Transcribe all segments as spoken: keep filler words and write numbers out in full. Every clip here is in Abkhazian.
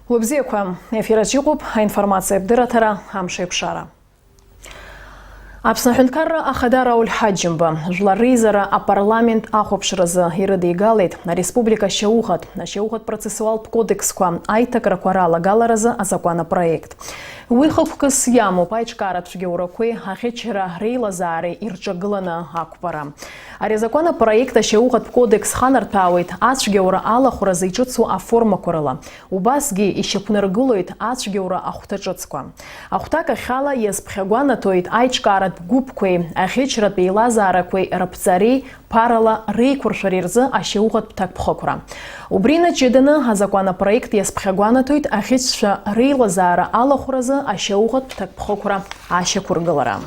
Лыбзиақәа, ефираҿ иҟоуп аинформациатә дырраҭара Амшеиқәшара. Аԥсны Аҳәынҭқарра Ахада Рауль Ҳаџьымба, Жәлар Реизара апарламент ахәаԥшразы ирыдигалеит ареспублика ашьауӷатә, ашьауӷатә процессуалтә кодексқәа аиҭакрақәа ралагаларазы азакәан апроект. Уи хықәкыс иамоуп аиҿкааратә цәгьоурақәеи аӷьычра реилазаареи ирҿагыланы ақәԥара. Ари азакәан апроект ашьауӷатә кодекс ханарҭәаауеит ацәгьоура алахәразы иҿыцу аформақәа рыла. Убасгьы ишьақәнаргылоит ацәгьоура ахәҭа ҿыцқәа. Ахәҭак ахьала иазԥхьагәанаҭоит аиҿкааратә гәыԥқәеи аӷьычратә еилазаарақәеи рыԥҵареи ԥарала реиқәыршәареи рзы ашьауӷатә ҭакԥхықәра. Убри инаҷыданы азакәан апроект иазԥхьагәанаҭоит аӷьычцәа реилазаара алахәразы ашьауӷатә ҭакԥхықәра ашьақәыргылара.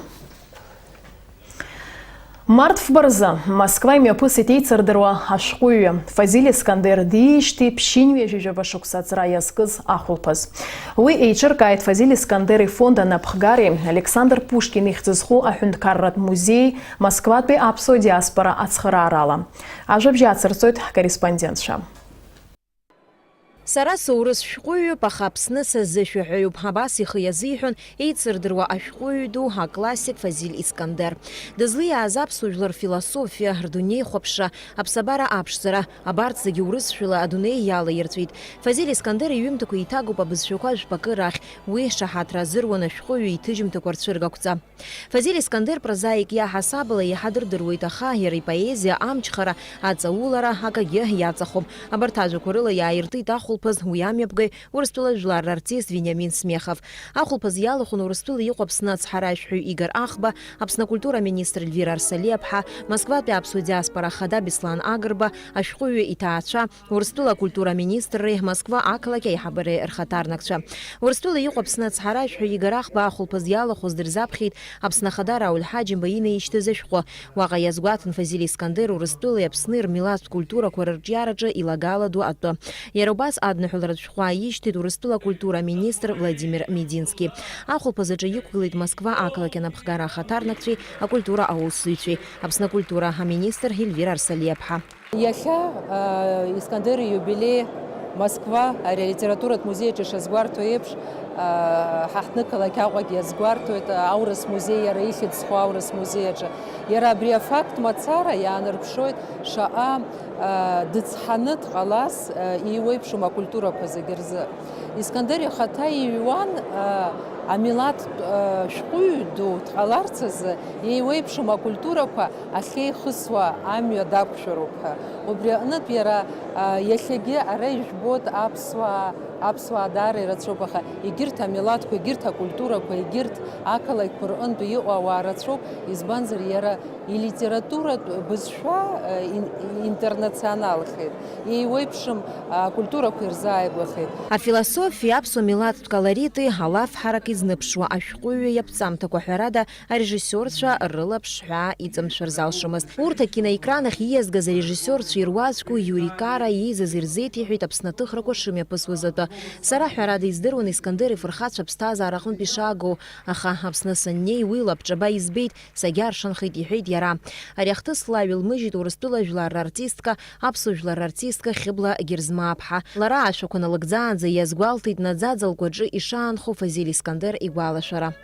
Март фба рзы Москва имҩаԥысит еицырдыруа ашәҟәыҩҩы Фазиль Искандер диижьҭеи ԥшьынҩажәи жәаба шықәса аҵра иазкыз ахәылԥаз. Уи еиҿыркааит Фазиль Искандер ифонд анапхгареи Александр Пушкин ихьӡ зху аҳәынҭқарратә музеии Москватәи аԥсуа диаспора ацхыраарала. Ажәабжь ацырҵоит ҳкорреспондентцәа. Сара соурыс шәҟәыҩҩуп, аха Аԥсны сазышәаҳәаҩуп, абас ихы иазиҳәон еицырдыруа ашәҟәыҩҩы ду, аклассик Фазиль Искандер. Дызлиааз аԥсуа жәлар рфилософиа, рдунеихәаԥшра, аԥсабара аԥшӡара, абарҭ зегьы урысшәала адунеи иалаирҵәеит. Фазиль Искандер иҩымҭақәа еиҭагоуп абызшәақәа жәпакы рахь, уи шаҳаҭра азыруан ашәҟәыҩҩы иҭыжьымҭақәа рцәыргақәҵа. Фазиль Искандер прозаик иаҳасабала иаҳа дырдыруеит, аха иара ипоезиа амчхара, аҵаулара акагьы иаҵахом. Абарҭ ажәақәа рыла иааиртит ахәылԥаз уи амҩаԥгаҩ, Урыстәыла жәлар рартист Вениамин Смехов. Ахәылԥаз иалахәын Урыстәыла иҟоу Аԥсны ацҳаражәҳәаҩ Игор Ахба, Аԥсны акультура аминистр Ельвира Арсалиаԥҳа, Москватәи аԥсуа диаспора ахада Беслан Агрба, ашәҟәыҩҩы иҭаацәа, Урыстәыла акультура аминистрреи Москва ақалақь аиҳабыреи рхаҭарнакцәа. Урыстәыла иҟоу Аԥсны ацҳаражәҳәаҩ Игор Ахба ахәылԥаз иалахәыз дырзаԥхьеит Аԥсны Ахада Рауль Ҳаџьымба инаишьҭыз ашәҟәы. Уаҟа иазгәаҭан Фазиль Искандер Урыстәылеи Аԥсни рмилаҭтә культурақәа рырҿиараҿы илагала ду атәы. Иара убас адныҳәаларатә шәҟәы ааишьҭит Урыстәыла акультура аминистр Владимир Медински. Ахәылԥаз аҿы иқәгылеит Москва ақалақь анапхгара ахаҭарнакцәеи акультура аусзуҩцәеи, Аԥсны акультура аминистр Ельвира Арсалиаԥҳа. Иахьа, а, Искандер ииубилеи Москва ари алитературатә музеи аҿы ишазгәарҭо еиԥш, а, ҳа ҳнықалақь Аҟәагь иазгәарҭоит, а, аурыс музеи, иара ихьӡ зху аурыс музеи аҿы. Иара абри афакт мацара иаанарԥшуеит, шаҟа, а, дыцҳаны дҟалаз, а, иеиуеиԥшым акультурақәа зегьы рзы. Искандер ихаҭа иҩуан, а, амилаҭтә, а, шәҟәыҩҩы ду дҟаларц азы, иеиуеиԥшым акультурақәа ахьеихысуа амҩа дақәшәароуп ҳәа. Убри аҟнытә иара, а, иахьагьы ара ижәбоит аԥсуаа, аԥсуаа даара ирацәоуп, аха егьырҭ амилаҭқәа, егьырҭ акультурақәа, егьырҭ ақалақьқәа рҟынтә иҟоу ауаа рацәоуп, избанзар, иара илитературатә бызшәа, а, ин-, интернационалхеит, еиуеиԥшым акультурақәа ирзааигәахеит. Афилософиеи аԥсуа милаҭтә колорити алафҳарак изныԥшуа ашәҟәыҩҩы иаԥҵамҭақәа, ҳәарада, арежиссиорцәа рылаԥш ҳәаа иҵамшәар залшомызт. Урҭ акиноекран ахь ииазгаз арежиссиорцәа ируаӡәку Иури Кара иеизаз ирзеиҭеиҳәеит Аԥсны аҭыхрақәа шымҩаԥысуаз атәы. Сара, ҳәарада, издыруан Искандер ифырхацәа аԥсҭазаара аҟынтә ишаагоу, аха Аԥсны саннеи, уи лабҿаба избеит, сагьааршанхеит, иҳәеит иара. Ари ахҭыс ла ҩылмыжьит Урыстәыла жәлар рартистка, аԥсуа жәлар рартистка Хьыбла Герзмааԥҳа. Лара ашәақәа налыгӡаанӡа иазгәалҭеит наӡаӡа лгәаҿы ишаанхо Фазиль Искандер игәалашәара.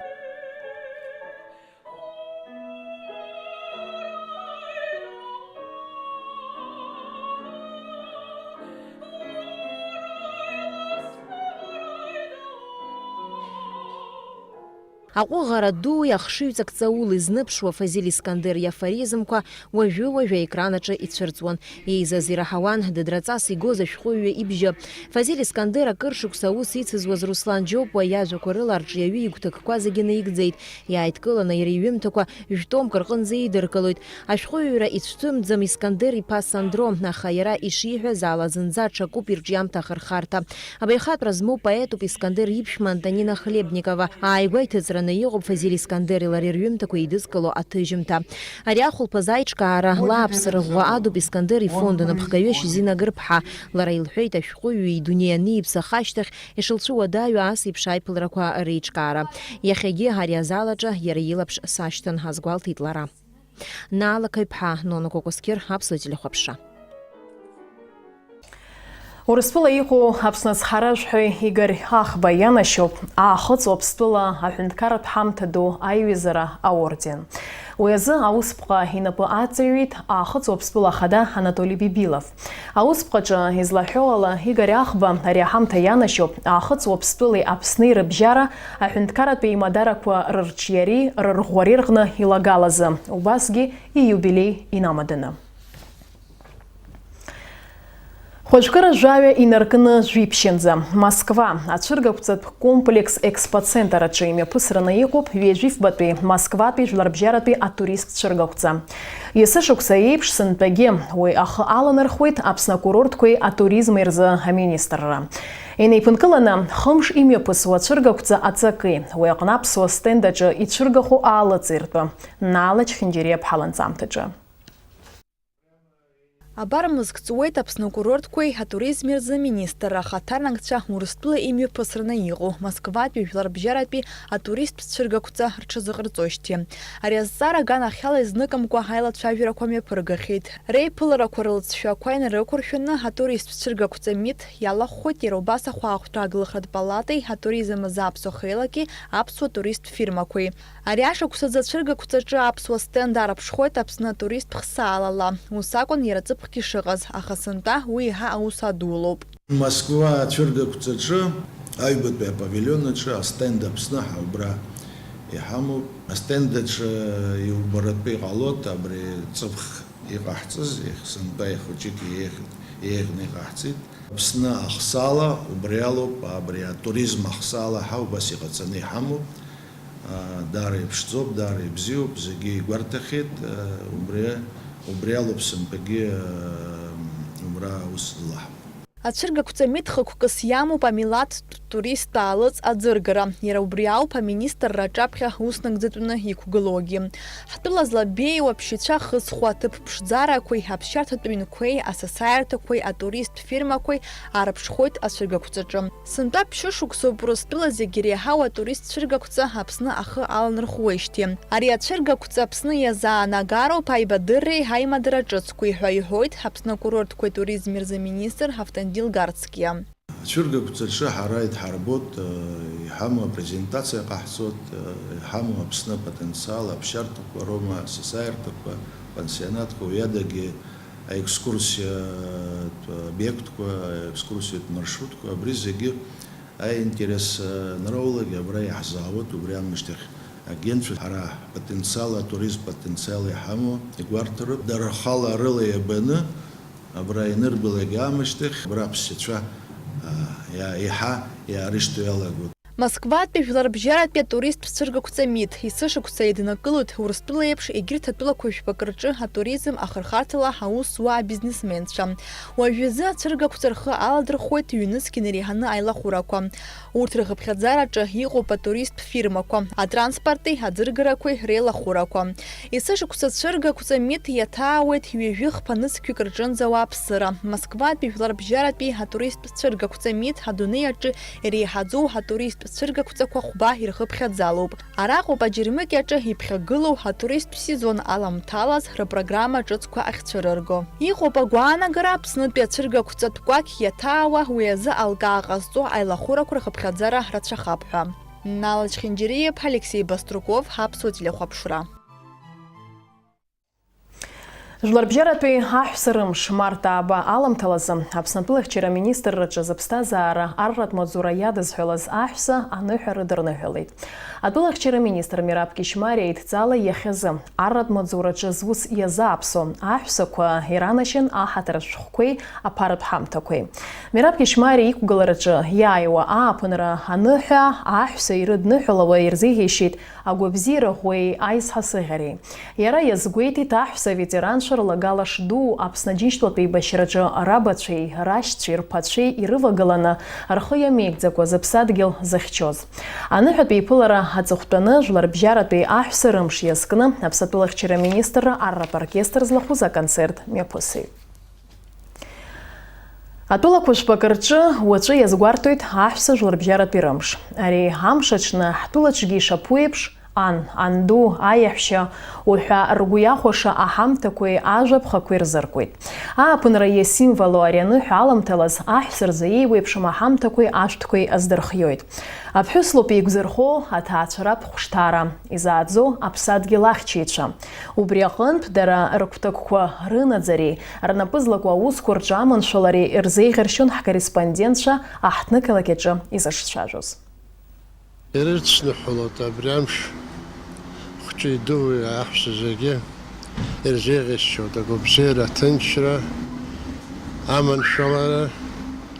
Аҟәыӷара дуи ахшыҩҵак ҵаула изныԥшуа Фазиль Искандер иафоризмқәа уажәы-уажәы аекран аҿы ицәырҵуан. Еизаз ираҳауан дыдраҵас игоз ашәҟәыҩҩы ибжьы. Фазиль Искандер акыр шықәса аус ицызуаз Руслан Џьопуа иажәақәа рыла арҿиаҩы игәҭакқәа зегьы наигӡеит. Иааидкыланы иара иҩымҭақәа жәтомк рҟынӡа еидыркылоит. Ашәҟәыҩҩра ицәҭымӡам Искандер иԥа Сандро, аха иара ишиҳәаз ала зынӡа ҽакуп ирҿиамҭа ахырхарҭа. Абаҩхатәра змоу поетуп Искандер иԥшәма Антонина Хлебникова. Ааигәа иҭыҵраны иҟоуп Фазиль Искандери лареи рҩымҭақәа еидызкыло аҭыжьымҭа. Ари ахәылԥаз аиҿкаара лааԥс рыӷәӷәа адуп Искандер ифонд анапхгаҩы Шьзина Гырԥҳа. Лара илҳәеит, ашәҟәыҩҩы идунеи аниԥсах ашьҭахь ишылцәуадаҩу ас еиԥш аиԥыларақәа реиҿкаара. Иахьагьы ари азал аҿы иара илаԥш сашьҭан, азгәалҭеит лара. Наала Қаҩԥҳа, Нона Кәакәасқьыр, Аԥсуа телехәаԥшра. Урыстәыла иҟоу Аԥсны азхаражәҳәаҩ Игорь Ахба ианашьоуп Аахыҵ Уаԥстәыла аҳәынҭқарратә ҳамҭа ду аиҩызара аорден. Уи азы аусԥҟа инапы аҵаҩит Аахыҵ Уаԥстәыла ахада Анатоли Бибилов. Аусԥҟаҿы излаҳәо ала, Игорь Ахба ари аҳамҭа ианашьоуп Аахыҵ Уаԥстәылеи Аԥсни рыбжьара аҳәынҭқарратә еимадарақәа рырҿиареи рырӷәӷәареи рҟны илагалазы, убасгьы ииубилеи инамаданы. Хәажәкыра жәаҩа инаркны жәиԥшьынӡа, Москва, ацәыргақәҵатә комплекс Экспоцентр аҿы имҩаԥысраны иҟоуп ҩажәифбатәи Москватәи жәларбжьаратәи атуристтә цәыргақәҵа. Есышықәса еиԥш сынтәагьы уи ахы аланархәуеит Аԥсны акурортқәеи атуризми рзы аминистрра. Инеиԥынкыланы хымш имҩаԥысуа ацәыргақәҵа аҵаки, уи аҟны аԥсуа стенд аҿы ицәыргахо аалыҵ иртәы, Наала Чхинџьариа ԥҳаланҵамҭаҿы. Абар мызк ҵуеит Аԥсны акурортқәеи атуризми рзы аминистрра ахаҭарнакцәа Урыстәыла имҩаԥысраны иҟоу Москватәи жәларбжьаратәи атуристтә цәыргақәҵа рҽазыҟарҵоижьҭеи. Ари азҵаара аганахьала изныкымкәа аилацәажәарақәа мҩаԥыргахьеит. Реиԥыларақәа рылҵшәақәа инарықәыршәаны атуристтә цәыргақәҵа МИД иалахәхоит иара убас ахәаахәҭра агылахратә палатеи атуризм азы аԥсуа хеилаки аԥсуа туристтә фирмақәеи. Ари ашықәсазы ацәыргақәҵаҿы аԥсуа стенд арыԥшхоит Аԥсны атуристтә хсаалала. Ус акәын иара ҵыԥхгьы шыҟаз, аха сынтәа уи еиҳа аус адулоуп. Москва ацәыргақәҵаҿы аҩбатәи апавилион аҿы астенд Аԥсны ҳа убра иҳамоуп. Астенд аҿы иубаратәы иҟалоит абри ҵыԥх иҟаҳҵаз, еих-, сынтәа ихәыҷык еиӷ-, еиӷьны иҟаҳҵеит. Аԥсны ахсаала убри алоуп, абри атуризм ахсаала ҳа убас иҟаҵаны иҳамоуп. Даара иԥшӡоуп, даара ибзиоуп, зегьы игәарҭахьеит, убри, убри алоуп сынтәагьы убра аус злаҳауа. Ацәыргақәҵа МИД хықәкыс иамоуп амилаҭтә туристтә аалыҵ аӡыргара. Иара убри ауп аминистрра аҿаԥхьа ус нагӡатәны иқәгылоугьы. Ҳтәыла злабеиоу аԥшьацәа хызхуа аҭыԥ ԥшӡарақәеи, аԥсшьарҭатә ҩнқәеи, асасааирҭақәеи, атуристтә фирмақәеи арыԥшхоит ацәыргақәҵаҿы. Сынтәа ԥшьышықәсоуп Урыстәыла зегьы иреиҳау атурист цәыргақәҵа Аԥсны ахы аланархуеижьҭеи. Ари ацәыргақәҵа Аԥсны иазаанагароуп аибадырреи аимадара ҿыцқәеи ҳәа иҳәоит Аԥсны акурортқәеи туризми рзы аминистр Автандил Гарцкиа. Ацәыргақәҵаҿы ҳара идҳарбоит, э, иҳамоу апрезентациа ҟаҳҵоит, э, иҳамоу Аԥсны апотенциал, аԥсшьарҭақәа роума, асасааирҭақәа, апансионатқәа, уи адагьы аекскурсиатә обиектқәа, аекскурсиатә маршрутқәа, абри зегьы аинтерес, э, анроулак абра иаҳзаауеит, убри аамышьҭахь агентцәа ҳара ҳпотенциал, атуризм потенциал иҳамоу игәарҭароуп, дара рхала рыла иабаны абра инырбалак аамышьҭахь, абра аԥсшьацәа, э, иа-, еиҳа иаарышьҭуа иалагоит. Москватәи жәларбжьаратәи атуристтә цәыргақәҵа МИД есышықәса еиднакылоит Урыстәыла еиԥш егьырҭ атәылақәа жәпакы рҿы атуризм ахырхарҭала аус зуа абизнесменцәа. Уажәазы ацәыргақәҵа рхы аладырхәуеит ҩнызқь инареиҳаны аилахәырақәа. Урҭ рхыԥхьаӡараҿы иҟоуп атуристтә фирмақәа, атранспорти аӡыргарақәеи реилахәырақәа. Есышықәса ацәыргақәҵа МИД иаҭаауеит ҩажәи хԥа нызқьҩык рҿынӡа ауааԥсыра. Москватәи жәларбжьаратәи атуристтә цәыргақәҵа МИД адунеи аҿы иреиҳаӡоу атуристтә цәыргақәҵақәа хәба ирхыԥхьаӡалоуп. Араҟоуп аџьармыкьаҿы иԥхьагылоу атуристтә сезон аламҭалаз рыпрограмма ҿыцқәа ахьцәырырго. Иҟоуп агәаанагара Аԥснытәи ацәыргақәҵатә кәакь иаҭаауа уи азы алкаа ҟазҵо аилахәырақәа рхыԥхьаӡара рацәахап ҳәа. Нала Чхинџьариа-иԥҳа, Алексеи Баструков, Аԥсуа телехәаԥшра. Жәларбжьаратәи аҳәса рымш март ааба аламҭалазы Аԥсны атәылахьчара аминистрраҿы зыԥсҭазаара арратә маҵзура иадызҳәалаз аҳәса аныҳәа рыдырныҳәалеит. Атәылахьчара аминистр Мераб Кьышьмариа идҵала иахьазы арратә маҵзураҿы зус иазааԥсо аҳәсақәа иранашьан аҳаҭыр ашәҟәқәеи аԥаратә ҳамҭақәеи. Мераб Кьышьмариа иқәгылараҿы иааиуа ааԥынра аныҳәа аҳәса ирыдныҳәалауа ирзеиӷьеишьеит агәабзиара ӷәӷәеи аизҳа сыӷьареи. Иара иазгәеиҭеит аҳәса аветеранцәа рлагала шдуу Аԥсны Аџьынџьтәылатә еибашьраҿы рабацәеи, рашьцәеи, рԥацәеи ирывагыланы рхы иамеигӡакәа зыԥсадгьыл зыхьчоз. Аныҳәатә еиԥылара аҵыхәтәаны Жәларбжьаратәи аҳәса рымш иазкны Аԥсны атәылахьчара аминистрра арратә оркестр злахәыз аконцерт мҩаԥысит. Атәылақәа жәпакы рҿы уаҵәы иазгәарҭоит аҳәса жәларбжьаратәи рымш. Ари амш аҽны ҳтәылаҿгьы ишаԥу еиԥш, Ан, анду, аиаҳәшьа уҳәа ргәы иахәаша аҳамҭақәеи ажәаԥхақәеи рзыркуеит. Ааԥынра иасимволу ари аныҳәа аламҭалаз аҳәса рзы еиуеиԥшым аҳамҭақәеи ашәҭқәеи аздырхиоит. Аԥҳәыс лоуп еиқәзырхо аҭаацәаратә хәышҭаара, изааӡо аԥсадгьыл ахьчаҩцәа. Убри аҟынтә дара рыгәҭакқәа рынаӡареи рнапы злаку аусқәа рҿы аманшәалареи рзеиӷьаршьон ҳкорреспондентцәа аҳҭнықалақь аҿы изышцәажәоз. Ирыцныҳәалоит абри амш хәҷи-дуи аҳәса зегьы ирзеиӷьасшьоит агәабзиара, аҭынчра, аманшәалара,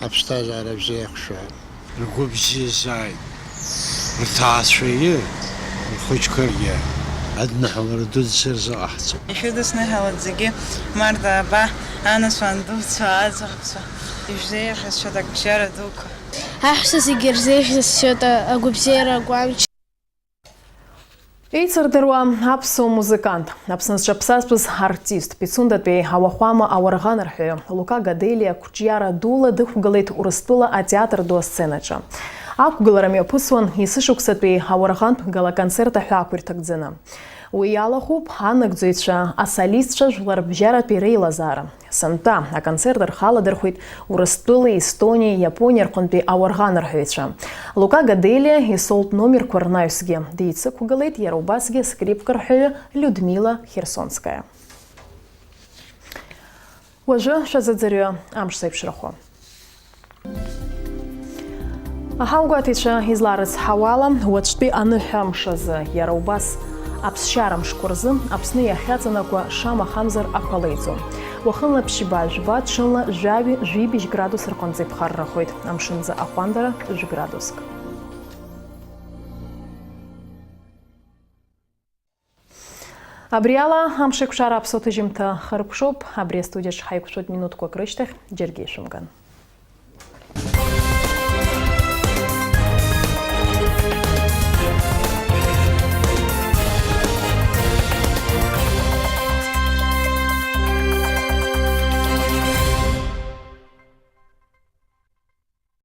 аԥсҭазаара бзиахшоит. Ргәы бзиазааит, рҭаацәагьы, рхәыҷқәагьы. Адныҳәалара дуӡӡа ирзыҟаҳҵап. Иахьа дысныҳәалоит зегьы, Марҭа, аба, анацәа, андуцәа, аӡӷабцәа, ижәзеиӷьасшьоит агәабзиара дуқәа. Аҳәса зегьы ирзеиӷьасшьоит агәабзиара агәамч. Еицырдыруа аԥсуа музыкант, Аԥсны зҽаԥсазтәыз артист, Пицундатәи ауахәама ауарӷанарҳәаҩы Лука Гаделиа қәҿиара дула дықәгылеит Урыстәыла атеатр ду асценаҿы. Ақәгылара мҩаԥысуан есышықәсатәи ауарӷантә гала-концерт аҳәаақәа ирҭагӡаны. Уи иалахәуп анагӡаҩцәа, асолистцәа жәларбжьаратәи реилазаара. Сынтәа аконцерт рхы аладырхәеит Урыстәылеи, Естонии, Иапониа рҟынтәи ауарӷанарҳәаҩцәа. Лука Гаделиа исолт номерқәа рнаҩсгьы деицықәгылеит иара убасгьы скрипка рҳәаҩы Людмила Херсонская. Уажәы шәазыӡырҩы амш зеиԥшрахо. Аҳаугәаҭаҩцәа изларыцҳауала, уаҵәтәи аныҳәамш азы, иара убас аԥсшьара мшқәа рзы Аԥсны иахьаҵанакуа шамахамзар ақәа леиӡом. Уахынла ԥшьба, жәба, ҽынла жәаҩи жәибжь градус рҟынӡа иԥхаррахоит, амшынӡы аҟәандара жәградуск. Абри ала амшеиқәшара аԥсуа ҭыжьымҭа хыркәшоуп. Абри астудиаҿ ҳаиқәшәоит минуҭқәак рышьҭахь, џьаргьы ишәымган.